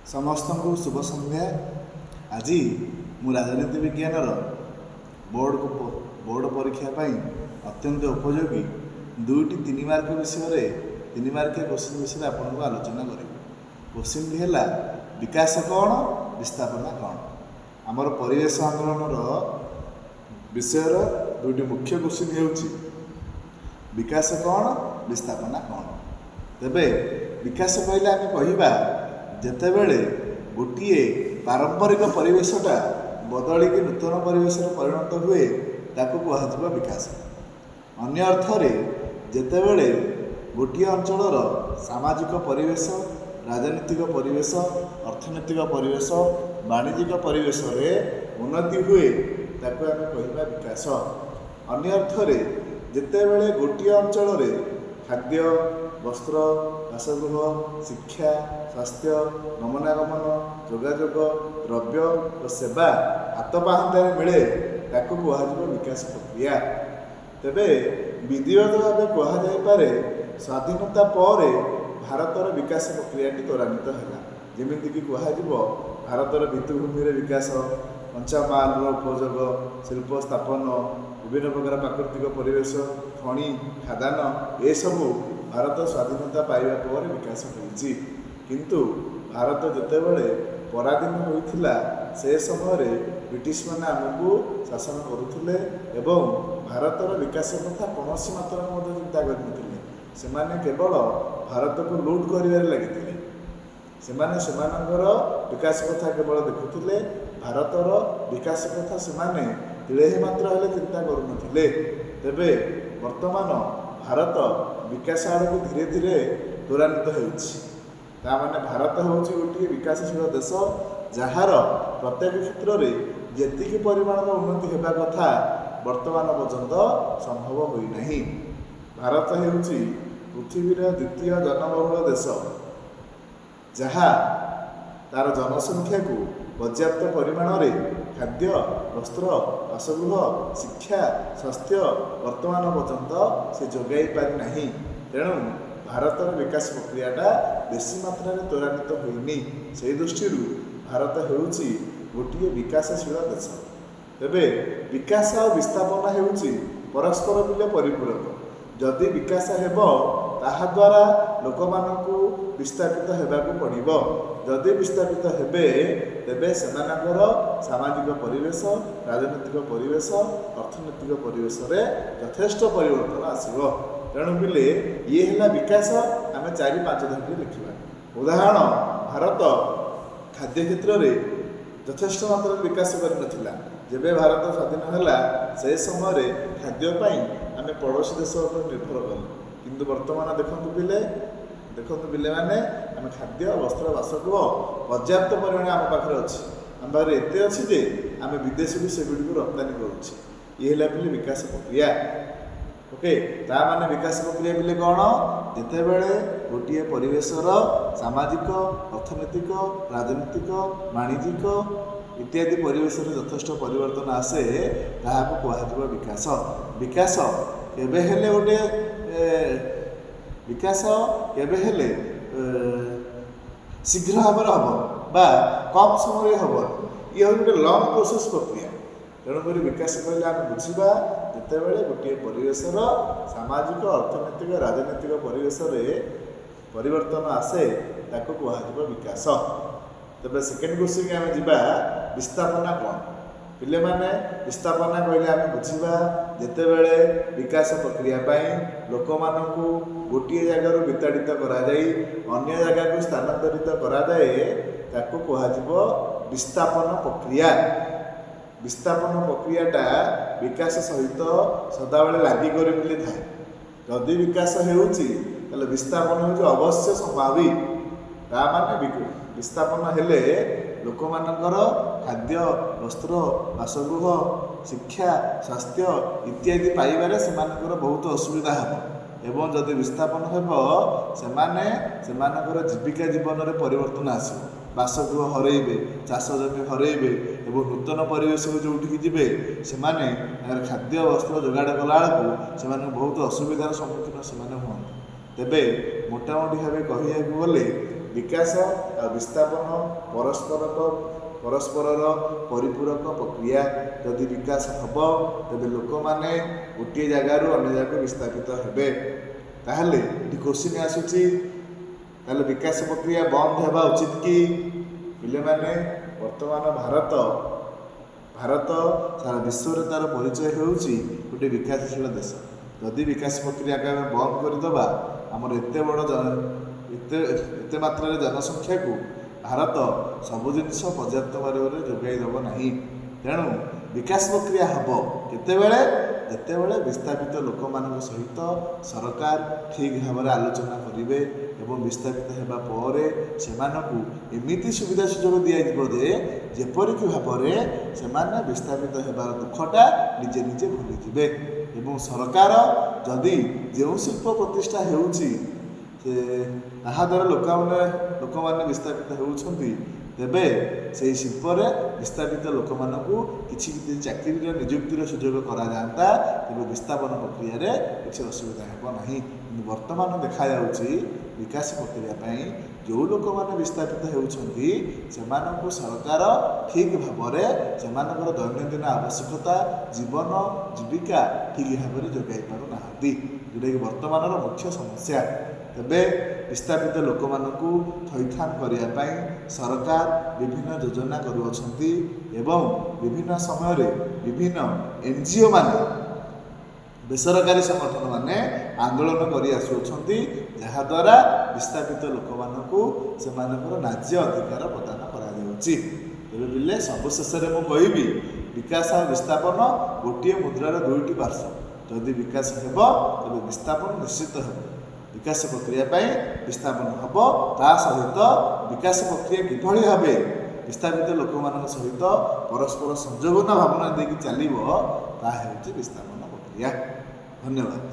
ସମସ୍ତଙ୍କୁ ଶୁଭ ସନ୍ଧ୍ୟା। ଆଜି ମୁଁ ରାଜନୀତି ବିଜ୍ଞାନର ବୋର୍ଡ଼ ପରୀକ୍ଷା ପାଇଁ ଅତ୍ୟନ୍ତ ଉପଯୋଗୀ ଦୁଇଟି 3 ମାର୍କ ବିଷୟରେ, 3 ମାର୍କିଆ କୋଶ୍ଚିନ୍ ବିଷୟରେ ଆପଣଙ୍କୁ ଆଲୋଚନା କରିବି। କୋଶ୍ଚିନ୍ଟି ହେଲା, ବିକାଶ କ'ଣ, ବିସ୍ଥାପନା କ'ଣ? ଆମର ପରିବେଶ ଆନ୍ଦୋଳନର ବିଷୟର ଦୁଇଟି ମୁଖ୍ୟ କୋଶ୍ଚିନ୍ ହେଉଛି, ବିକାଶ କ'ଣ, ବିସ୍ଥାପନା କ'ଣ? ତେବେ ବିକାଶ କହିଲେ ଆମେ କହିବା, ଯେତେବେଳେ ଗୋଟିଏ ପାରମ୍ପରିକ ପରିବେଶଟା ବଦଳିକି ନୂତନ ପରିବେଶରେ ପରିଣତ ହୁଏ, ତାକୁ କୁହାଯିବ ବିକାଶ। ଅନ୍ୟ ଅର୍ଥରେ, ଯେତେବେଳେ ଗୋଟିଏ ଅଞ୍ଚଳର ସାମାଜିକ ପରିବେଶ, ରାଜନୈତିକ ପରିବେଶ, ଅର୍ଥନୈତିକ ପରିବେଶ, ବାଣିଜ୍ୟିକ ପରିବେଶରେ ଉନ୍ନତି ହୁଏ, ତାକୁ ଆମେ କହିବା ବିକାଶ। ଅନ୍ୟ ଅର୍ଥରେ, ଯେତେବେଳେ ଗୋଟିଏ ଅଞ୍ଚଳରେ ଖାଦ୍ୟ, ବସ୍ତ୍ର, ବାସଗୃହ, ଶିକ୍ଷା, ସ୍ୱାସ୍ଥ୍ୟ, ଗମନାଗମନ, ଯୋଗାଯୋଗ, ଦ୍ରବ୍ୟ ଓ ସେବା ହାତ ପାହାନ୍ତାରେ ମିଳେ, ତାକୁ କୁହାଯିବ ବିକାଶ ପ୍ରକ୍ରିୟା। ତେବେ ବିଧିବଦ୍ଧ ଭାବେ କୁହାଯାଇପାରେ, ସ୍ୱାଧୀନତା ପରେ ଭାରତର ବିକାଶ ପ୍ରକ୍ରିୟାଟି ତ୍ୱରାନ୍ୱିତ ହେଲା। ଯେମିତିକି କୁହାଯିବ, ଭାରତର ଭିତ୍ତିଭୂମିର ବିକାଶ, କଞ୍ଚାମାଲର ଉପଯୋଗ, ଶିଳ୍ପ ସ୍ଥାପନ, ବିଭିନ୍ନ ପ୍ରକାର ପ୍ରାକୃତିକ ପରିବେଶ, ଖଣି ଖାଦାନ, ଏସବୁ ଭାରତ ସ୍ୱାଧୀନତା ପାଇବା ପରେ ବିକାଶ ହୋଇଛି। କିନ୍ତୁ ଭାରତ ଯେତେବେଳେ ପରାଧୀନ ହୋଇଥିଲା, ସେ ସମୟରେ ବ୍ରିଟିଶମାନେ ଆମକୁ ଶାସନ କରୁଥିଲେ ଏବଂ ଭାରତର ବିକାଶ କଥା କୌଣସି ମାତ୍ରାରେ ମଧ୍ୟ ଚିନ୍ତା କରିନଥିଲେ। ସେମାନେ କେବଳ ଭାରତକୁ ଲୁଟ୍ କରିବାରେ ଲାଗିଥିଲେ। ସେମାନେ ସେମାନଙ୍କର ବିକାଶ କଥା କେବଳ ଦେଖୁଥିଲେ। ଭାରତର ବିକାଶ କଥା ସେମାନେ ତିଳେ ମାତ୍ର ହେଲେ ଚିନ୍ତା କରୁନଥିଲେ। ତେବେ ବର୍ତ୍ତମାନ ଭାରତ ବିକାଶ ଆଡ଼କୁ ଧୀରେ ଧୀରେ ତ୍ୱରାନ୍ୱିତ ହେଉଛି। ତା ମାନେ ଭାରତ ହେଉଛି ଗୋଟିଏ ବିକାଶଶୀଳ ଦେଶ, ଯାହାର ପ୍ରତ୍ୟେକ କ୍ଷେତ୍ରରେ ଯେତିକି ପରିମାଣର ଉନ୍ନତି ହେବା କଥା, ବର୍ତ୍ତମାନ ପର୍ଯ୍ୟନ୍ତ ସମ୍ଭବ ହୋଇନାହିଁ। ଭାରତ ହେଉଛି ପୃଥିବୀର ଦ୍ୱିତୀୟ ଜନବହୁଳ ଦେଶ, ଯାହା ତାର ଜନସଂଖ୍ୟାକୁ ପର୍ଯ୍ୟାପ୍ତ ପରିମାଣରେ ଖାଦ୍ୟ, ବସ୍ତ୍ର, ବାସଗୃହ, ଶିକ୍ଷା, ସ୍ୱାସ୍ଥ୍ୟ ବର୍ତ୍ତମାନ ପର୍ଯ୍ୟନ୍ତ ସେ ଯୋଗାଇ ପାରିନାହିଁ। ତେଣୁ ଭାରତର ବିକାଶ ପ୍ରକ୍ରିୟାଟା ବେଶୀ ମାତ୍ରାରେ ତ୍ୱରାନ୍ୱିତ ହୋଇନି। ସେଇ ଦୃଷ୍ଟିରୁ ଭାରତ ହେଉଛି ଗୋଟିଏ ବିକାଶଶୀଳ ଦେଶ। ତେବେ ବିକାଶ ଆଉ ବିସ୍ଥାପନ ହେଉଛି ପରସ୍ପର ପିଲେ ପରିପୂରକ। ଯଦି ବିକାଶ ହେବ, ତାହାଦ୍ୱାରା ଲୋକମାନଙ୍କୁ ବିସ୍ଥାପିତ ହେବାକୁ ପଡ଼ିବ। ଯଦି ବିସ୍ଥାପିତ ହେବେ, ତେବେ ସେମାନଙ୍କର ସାମାଜିକ ପରିବେଶ, ରାଜନୈତିକ ପରିବେଶ, ଅର୍ଥନୈତିକ ପରିବେଶରେ ଯଥେଷ୍ଟ ପରିବର୍ତ୍ତନ ଆସିବ। ତେଣୁ ପିଲେ, ଇଏ ହେଲା ବିକାଶ। ଆମେ 4-5 ଧାଡ଼ିରେ ଲେଖିବା। ଉଦାହରଣ, ଭାରତ ଖାଦ୍ୟ କ୍ଷେତ୍ରରେ ଯଥେଷ୍ଟ ମାତ୍ରାରେ ବିକାଶ କରିନଥିଲା। ଯେବେ ଭାରତ ସ୍ୱାଧୀନ ହେଲା, ସେ ସମୟରେ ଖାଦ୍ୟ ପାଇଁ ଆମେ ପଡ଼ୋଶୀ ଦେଶ ଉପରେ ନିର୍ଭର କଲୁ। କିନ୍ତୁ ବର୍ତ୍ତମାନ ଦେଖନ୍ତୁ ପିଲେ, ଦେଖନ୍ତୁ ପିଲାମାନେ, ଆମେ ଖାଦ୍ୟ, ବସ୍ତ୍ର, ବାସଗୃହ ପର୍ଯ୍ୟାପ୍ତ ପରିମାଣରେ ଆମ ପାଖରେ ଅଛି। ଆମ ପାଖରେ ଏତେ ଅଛି ଯେ ଆମେ ବିଦେଶକୁ ସେଗୁଡ଼ିକୁ ରପ୍ତାନୀ କରୁଛେ। ଇଏ ହେଲା ପିଲେ ବିକାଶ ପ୍ରକ୍ରିୟା। ଓକେ, ତା ମାନେ ବିକାଶ ପ୍ରକ୍ରିୟା ପିଲେ କ'ଣ? ଯେତେବେଳେ ଗୋଟିଏ ପରିବେଶର ସାମାଜିକ, ଅର୍ଥନୈତିକ, ରାଜନୈତିକ, ବାଣିଜ୍ୟିକ ଇତ୍ୟାଦି ପରିବେଶରେ ଯଥେଷ୍ଟ ପରିବର୍ତ୍ତନ ଆସେ, ତାହାକୁ କୁହାଯିବ ବିକାଶ। ବିକାଶ କେବେ ହେଲେ ଶୀଘ୍ର ଭାବରେ ହେବ ବା କମ୍ ସମୟରେ ହେବ। ଇଏ ହେଉଛି ଗୋଟେ ଲଙ୍ଗ୍ ପ୍ରୋସେସ୍ ପ୍ରକ୍ରିୟା। ତେଣୁକରି ବିକାଶ କହିଲେ ଆମେ ବୁଝିବା, ଯେତେବେଳେ ଗୋଟିଏ ପରିବେଶର ସାମାଜିକ, ଅର୍ଥନୈତିକ, ରାଜନୈତିକ ପରିବେଶରେ ପରିବର୍ତ୍ତନ ଆସେ, ତାକୁ କୁହାଯିବ ବିକାଶ। ତେବେ ସେକେଣ୍ଡ କୋଶ୍ଚିନ୍ ଆମେ ଯିବା, ବିସ୍ଥାପନା କ'ଣ? ପିଲାମାନେ, ବିସ୍ଥାପନା କହିଲେ ଆମେ ବୁଝିବା, ଯେତେବେଳେ ବିକାଶ ପ୍ରକ୍ରିୟା ପାଇଁ ଲୋକମାନଙ୍କୁ ଗୋଟିଏ ଜାଗାରୁ ବିତାଡ଼ିତ କରାଯାଇ ଅନ୍ୟ ଜାଗାକୁ ସ୍ଥାନାନ୍ତରିତ କରାଯାଏ, ତାକୁ କୁହାଯିବ ବିସ୍ଥାପନ ପ୍ରକ୍ରିୟା। ବିସ୍ଥାପନ ପ୍ରକ୍ରିୟାଟା ବିକାଶ ସହିତ ସଦାବେଳେ ଲାଗି କରି ଥାଏ। ଯଦି ବିକାଶ ହେଉଛି, ତାହେଲେ ବିସ୍ଥାପନ ହେଉଛି ଅବଶ୍ୟ ସମ୍ଭାବୀ। ତା ମାନେ ବିସ୍ଥାପନ ହେଲେ ଲୋକମାନଙ୍କର ଖାଦ୍ୟ, ବସ୍ତ୍ର, ବାସଗୃହ, ଶିକ୍ଷା, ସ୍ୱାସ୍ଥ୍ୟ ଇତ୍ୟାଦି ପାଇବାରେ ସେମାନଙ୍କର ବହୁତ ଅସୁବିଧା ହେବ ଏବଂ ଯଦି ବିସ୍ଥାପନ ହେବ, ସେମାନେ ସେମାନଙ୍କର ଜୀବିକା ଜୀବନରେ ପରିବର୍ତ୍ତନ ଆସିବ। ବାସଗୃହ ହରେଇବେ, ଚାଷ ଜମି ହରେଇବେ ଏବଂ ନୂତନ ପରିବେଶକୁ ଯେଉଁଠିକି ଯିବେ, ସେମାନେ ତାଙ୍କର ଖାଦ୍ୟ, ବସ୍ତ୍ର ଯୋଗାଡ଼ କଲାବେଳକୁ ସେମାନଙ୍କୁ ବହୁତ ଅସୁବିଧାର ସମ୍ମୁଖୀନ ସେମାନେ ହୁଅନ୍ତି। ତେବେ ମୋଟାମୋଟି ଭାବେ କହିବାକୁ ଗଲେ, ବିକାଶ ଆଉ ବିସ୍ଥାପନ ପରସ୍ପରର ପରିପୂରକ ପ୍ରକ୍ରିୟା। ଯଦି ବିକାଶ ହେବ, ତେବେ ଲୋକମାନେ ଗୋଟିଏ ଜାଗାରୁ ଅନ୍ୟ ଜାଗାକୁ ବିସ୍ଥାପିତ ହେବେ। ତାହେଲେ ଏଠି କୋଶ୍ଚିନ୍ ଆସୁଛି, ତାହେଲେ ବିକାଶ ପ୍ରକ୍ରିୟା ବନ୍ଦ ହେବା ଉଚିତ କି? ପିଲାମାନେ, ବର୍ତ୍ତମାନ ଭାରତ ସାରା ବିଶ୍ୱରେ ତା'ର ପରିଚୟ ହେଉଛି ଗୋଟିଏ ବିକାଶଶୀଳ ଦେଶ। ଯଦି ବିକାଶ ପ୍ରକ୍ରିୟାକୁ ଆମେ ବନ୍ଦ କରିଦେବା, ଆମର ଏତେ ବଡ଼ ଏତେ ଏତେ ମାତ୍ରାରେ ଜନସଂଖ୍ୟାକୁ ଭାରତ ସବୁ ଜିନିଷ ପର୍ଯ୍ୟାପ୍ତ ପରିମାଣରେ ଯୋଗାଇ ଦେବ ନାହିଁ। ତେଣୁ ବିକାଶ ପ୍ରକ୍ରିୟା ହେବ କେତେବେଳେ? ଯେତେବେଳେ ବିସ୍ଥାପିତ ଲୋକମାନଙ୍କ ସହିତ ସରକାର ଠିକ୍ ଭାବରେ ଆଲୋଚନା କରିବେ ଏବଂ ବିସ୍ଥାପିତ ହେବା ପରେ ସେମାନଙ୍କୁ ଏମିତି ସୁବିଧା ସୁଯୋଗ ଦିଆଯିବ ଯେ ଯେପରିକି ଭାବରେ ସେମାନେ ବିସ୍ଥାପିତ ହେବାର ଦୁଃଖଟା ନିଜେ ନିଜେ ଭୁଲିଯିବେ। ଏବଂ ସରକାର ଯଦି ଯେଉଁ ଶିଳ୍ପ ପ୍ରତିଷ୍ଠା ହେଉଛି, ସେ ତାହାଦ୍ୱାରା ଲୋକମାନେ ବିସ୍ଥାପିତ ହେଉଛନ୍ତି, ତେବେ ସେହି ଶିଳ୍ପରେ ବିସ୍ଥାପିତ ଲୋକମାନଙ୍କୁ କିଛି କିଛି ଚାକିରିର ନିଯୁକ୍ତିର ସୁଯୋଗ କରାଯାଆନ୍ତା, ତେବେ ବିସ୍ଥାପନ ପ୍ରକ୍ରିୟାରେ କିଛି ଅସୁବିଧା ହେବ ନାହିଁ। କିନ୍ତୁ ବର୍ତ୍ତମାନ ଦେଖାଯାଉଛି, ବିକାଶ ପ୍ରକ୍ରିୟା ପାଇଁ ଯେଉଁ ଲୋକମାନେ ବିସ୍ଥାପିତ ହେଉଛନ୍ତି, ସେମାନଙ୍କୁ ସରକାର ଠିକ୍ ଭାବରେ ସେମାନଙ୍କର ଦୈନନ୍ଦିନ ଆବଶ୍ୟକତା, ଜୀବନ ଜୀବିକା ଠିକ୍ ଭାବରେ ଯୋଗାଇ ପାରୁନାହାନ୍ତି, ଯେଉଁଟାକି ବର୍ତ୍ତମାନର ମୁଖ୍ୟ ସମସ୍ୟା। ତେବେ ବିସ୍ଥାପିତ ଲୋକମାନଙ୍କୁ ଥଇଥାନ କରିବା ପାଇଁ ସରକାର ବିଭିନ୍ନ ଯୋଜନା କରୁଅଛନ୍ତି ଏବଂ ବିଭିନ୍ନ ସମୟରେ ବିଭିନ୍ନ ଏନଜିଓ ମାନେ, ବେସରକାରୀ ସଂଗଠନ ମାନେ ଆନ୍ଦୋଳନ କରି ଆସୁଅଛନ୍ତି, ଯାହାଦ୍ୱାରା ବିସ୍ଥାପିତ ଲୋକମାନଙ୍କୁ ସେମାନଙ୍କର ନ୍ୟାଯ୍ୟ ଅଧିକାର ପ୍ରଦାନ କରାଯାଉଛି। ତେବେ ପିଲେ, ସବୁ ଶେଷରେ ମୁଁ କହିବି, ବିକାଶ ଆଉ ବିସ୍ଥାପନ ଗୋଟିଏ ମୁଦ୍ରାର ଦୁଇଟି ପାର୍ଶ୍ୱ। ଯଦି ବିକାଶ ହେବ, ତେବେ ବିସ୍ଥାପନ ନିଶ୍ଚିତ ହେବ। ବିକାଶ ପ୍ରକ୍ରିୟା ପାଇଁ ବିସ୍ଥାପନ ହେବ। ତା ସହିତ ବିକାଶ ପ୍ରକ୍ରିୟା କିଭଳି ଭାବେ ବିସ୍ଥାପିତ ଲୋକମାନଙ୍କ ସହିତ ପରସ୍ପର ସଂଯୋଗନା ଭାବନା ଦେଇକି ଚାଲିବ, ତାହା ହେଉଛି ବିସ୍ଥାପନ ପ୍ରକ୍ରିୟା। ଧନ୍ୟବାଦ।